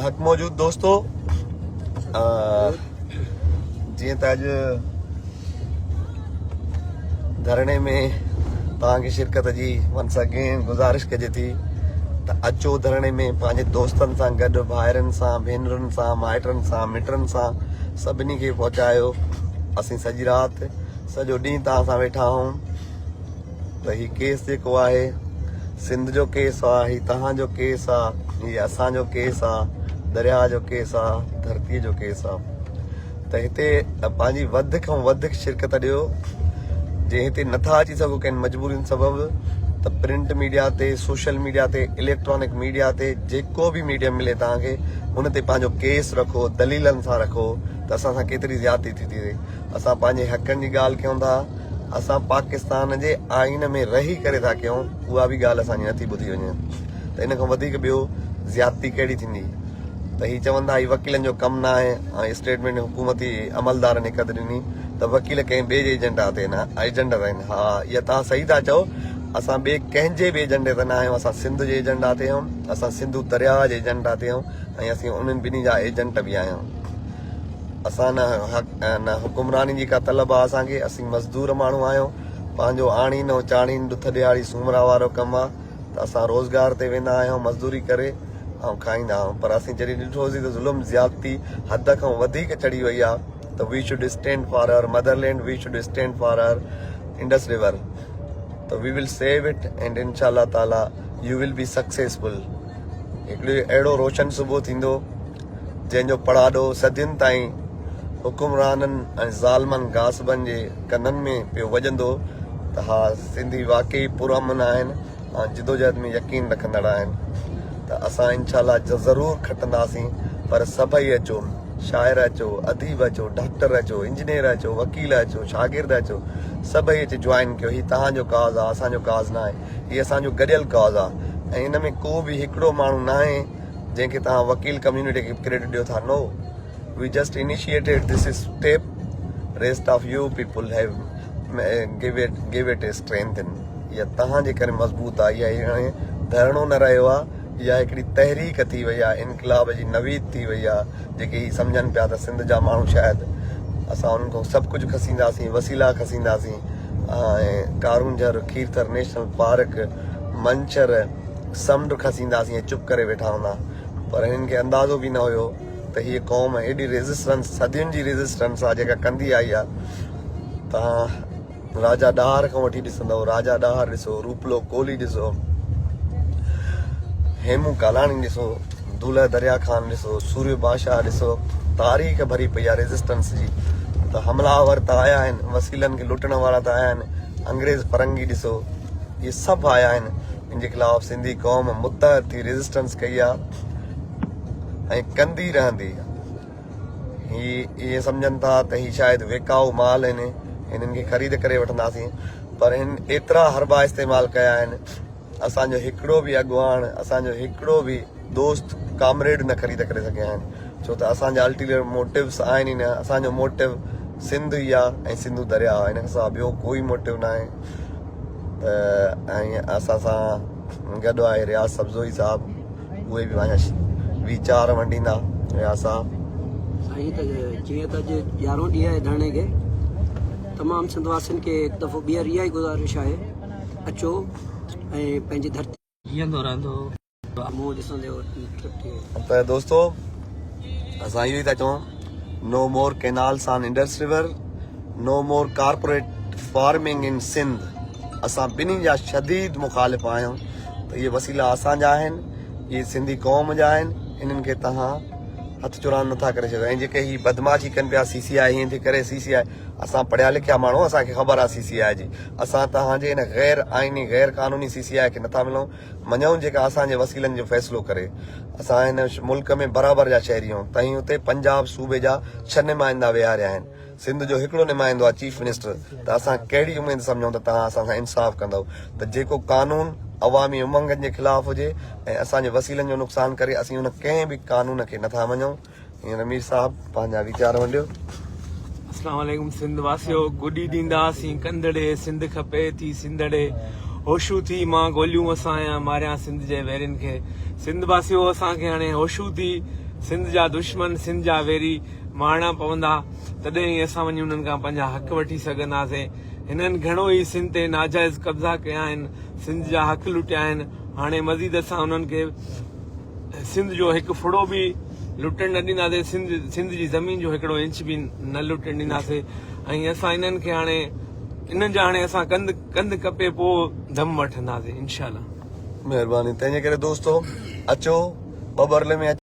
حق موجود دوستو جيئن ته اڄ ڌرڻي ۾ توهان کي شرڪت جي ونس اگين گذارش ڪجي ٿي ته اچو ڌرڻي ۾ پنهنجي دوستن سان گڏ ڀائرن سان ڀينرن سان مائٽن سان مٽن سان سڀني کي پهچايو اسين سڄي رات سڄو ڏينهن توهان سان ويٺا آهيون ته هي ڪيس جيڪو آهي سنڌ جو ڪيس آ هي توهان جو ڪيس آ هي اسان جو ڪيس آ درياء جو ڪيس آ ڌرتي جو ڪيس آ ته هتي پنهنجي وڌ کان وڌ شرڪت ڏيو جي هتي نٿا اچي سگهو ڪنهن مجبورين سبب ته پرنٽ ميڊيا تي سوشل ميڊيا تي اليڪٽرانڪ ميڊيا تي جيڪو به ميڊيم ملي توهان کي ان تي پنهنجو ڪيس رکو دليلن سان رکو ته اسان سان ڪيتري زيادتي ٿي ٿئي اسان پنهنجي حقن جي ڳالهه ڪيون ٿا، اسان پاڪستان جي آئين ۾ رهي ڪري ٿا ڪيون، اها به ڳالهه اسان جي نٿي ٻڌي وڃي ته ان کان وڌيڪ ٻيو زيادتي ڪهڙي ٿيندي ته هي چون ٿا هي وڪيلن جو ڪم نه آهي ۽ اسٽيٽمينٽ حڪومتي عملدارن هڪ هٿ ڏني ته وڪيل ڪنهن ٻئي جي ايجنڊا تي نه ايجنڊا تي آهن ها اها توهان صحيح ٿا چئو اسان ٻئي ڪنهن جي به ايجنڊي تي نه آهيون اسان سنڌ جي ايجنڊا تي آهيون اسان سنڌو درياهه جي ايجنڊا تي آهيون ۽ اسين انهن ٻنهي جا ايجنٽ به آهيون. اسان نه حق نه حڪمراني جي ڪا طلب آ اسان کي اسين مزدور ماڻهو آهيون پنهنجو آڻين ۽ چاڙهين ڏٿ ڏيهاڙي سومرا وارو ڪم آ ته اسان روزگار تي ويندا آهيون مزدوري ڪري ۽ کائيندا آهيون پر اسين جڏهن ڏٺوسين ته ظلم زيادتي حد کان وڌيڪ چڙهي وئي آ ته we should stand for our motherland we should stand for our Indus river ته we will save it and انشاء الله تعالي you will be successful هڪڙي اهڙو روشن صبح ٿيندو جنهن جو پڙاڏو صدين تائين حڪمرانن ۽ ظالمن غاصبن جي ڪنن ۾ پيو وڄندو ته ها سنڌي واقعي پرامن آهن ۽ جدوجهد ۾ يقين رکندڙ آهن ته اسان انشاء الله ضرور کٽنداسين پر سڀئي اچو شاعر اچو اديب اچو ڊاڪٽر اچو انجنيئر اچو وڪيل اچو شاگرد اچو سڀئي اچي جوائن ڪيو هي توهان جو ڪاز آهي اسان جو ڪاز ناهي هي اسان جو گڏيل ڪاز آهي ۽ ان ۾ ڪو به هڪڙو ماڻهو ناهي جنهن کي توهان وڪيل ڪميونٽي کي ڪريڊٽ ڏيو ٿا no we just initiated this step rest of you people have give it give it strength in اها توهان جي ڪري مضبوط آ اها هاڻي ڌرڻو نه رهيو آ اها هڪڙي تحريڪ ٿي وئي آ انقلاب جي نويد ٿي وئي آ جيڪي هي سمجهن پيا ته سنڌ جا ماڻهو شايد اسان انهن کان سڀ ڪجهه کسينداسين وسيلا کسينداسين ۽ ڪارونجهر کيرٿر نيشنل پارڪ منڇر سمنڊ کسينداسين ۽ چپ ڪري ويٺا هوندا پر هنن کي اندازو به نه هيو ته هيء قوم ايڏي ريزسٽنس صدين جي ريزسٽنس آ جيڪا ڪندي آئي آ توهان راجا ڏاهر کان وٺي ڏسندؤ راجا ڏاهر ڏسو روپلو ڪولهي ڏسو هيمون ڪالاڻي ڏسو دولهه دريا خان ڏسو سوريو بادشاهه ڏسو تاريخ ڀري پئي آ ريزسٽنس جي ته حمله آور ته آيا آهن وسيلن کي لٽڻ وارا ته آيا آهن انگريز فرنگي ڏسو اهي سڀ آيا آهن ان جي خلاف سنڌي قوم متحد ٿي ريزسٽنس ڪئي آ ۽ ڪندي رهندي. هي ائين سمجهن ٿا ته هي شايد ويڪائو مال آهن هنن کي خريد ڪري وٺنداسين پر هن ايترا حربا استعمال ڪيا آهن اسان جو هڪڙو به اڳواڻ اسان جو هڪڙو به دوست ڪامريڊ نه خريد ڪري سگهيا آهن ڇو ته اسان جا الٽيريئر موٽوز آهن ئي نه اسان جو موٽو سنڌ ئي آهي ۽ سنڌو درياء آهي ان کان سواء ٻيو ڪوئي موٽو نه آهي ته ۽ اسان سان گڏ آهي رياض سبزوئي صاحب اهي به پنهنجا ويچار ونڊيندا رياض صاحب. سائين ته جيئن ته اڄ يارهون ڏينهن آهي ڌرڻي کي تمام سنڌ واسين کي هڪ دفعو ٻيهر اها ئي گذارش آهي اچو ۽ پنهنجي ڌرتي جيئندو رهندو. منهن ڏسندي ٽرپ ٿي وئي. ته دوستو اسان اهو ئي ٿا چئون no more canals on Indus river no more corporate farming in Sindh اسان ٻنهي جا شديد مخالف آهيون ته اهي وسيلا اسان جا آهن اهي سنڌي قوم جا آهن انهن کي توهان هٿ چراند نٿا ڪري سگهو ۽ جيڪي هي بدمعاشي ڪن پيا سي سي آء هيئن ٿي ڪري سي سي آء اسان پڙهيا لکيا ماڻهو اسان کي خبر آهي سي سي آء جي اسان توهان جي ان غير آئيني غير قانوني سي سي آء کي نٿا ملون مڃون جيڪا اسان جي وسيلن جو فيصلو ڪري. اسان هن ملڪ ۾ برابر جا شهري آهيون. تهين اتي پنجاب صوبي جا ڇهه نمائندا ويهاريا آهن. سنڌ جو هڪڙو نمائندو آهي چيف منسٽر ته اسان ڪهڙي اميد سمجهون ته توهان اسان سان انصاف ڪندؤ ته جيڪو قانون عوامي امنگن جي خلاف هجي ۽ اسان جي وسيلن جو نقصان ڪري اسين ان ڪنهن به قانون کي نٿا مڃون. هينئر مير صاحب پنهنجا ويچار ونڊيو. اسلام عليڪم سنڌ واسيو گڏي ڏينداسين ڪنڌڙي سنڌ کپي ٿي سنڌڙي هوشو ٿي مان گوليون وسايان ماريان سنڌ جي ويرين کي سنڌ واسيو اسان کي هاڻي هوشو ٿي سنڌ جا دشمن سنڌ جا ويري مارڻا پوندا تڏهن ئي اسان وڃي انهن کان پنهنجا حق وٺي سگهنداسين. هنن گهڻو ئي سنڌ تي ناجائز قبضا ڪيا آهن، سنڌ جا حق لٽيا آهن، هاڻي مزيد اسان انهن کي سنڌ جو هڪ ڦڙو به لٽڻ نه ڏينداسين، سنڌ سنڌ جي زمين جو هڪڙو انچ به نه لٽڻ ڏينداسين ۽ اسان انهن کي هاڻي انهن جا هاڻي اسان ڪنڌ ڪنڌ ڪپي پوء دم وٺنداسين انشاء الله. مهرباني تنهنجي ڪري دوستو اچو ٻٻرلي ۾ اچو.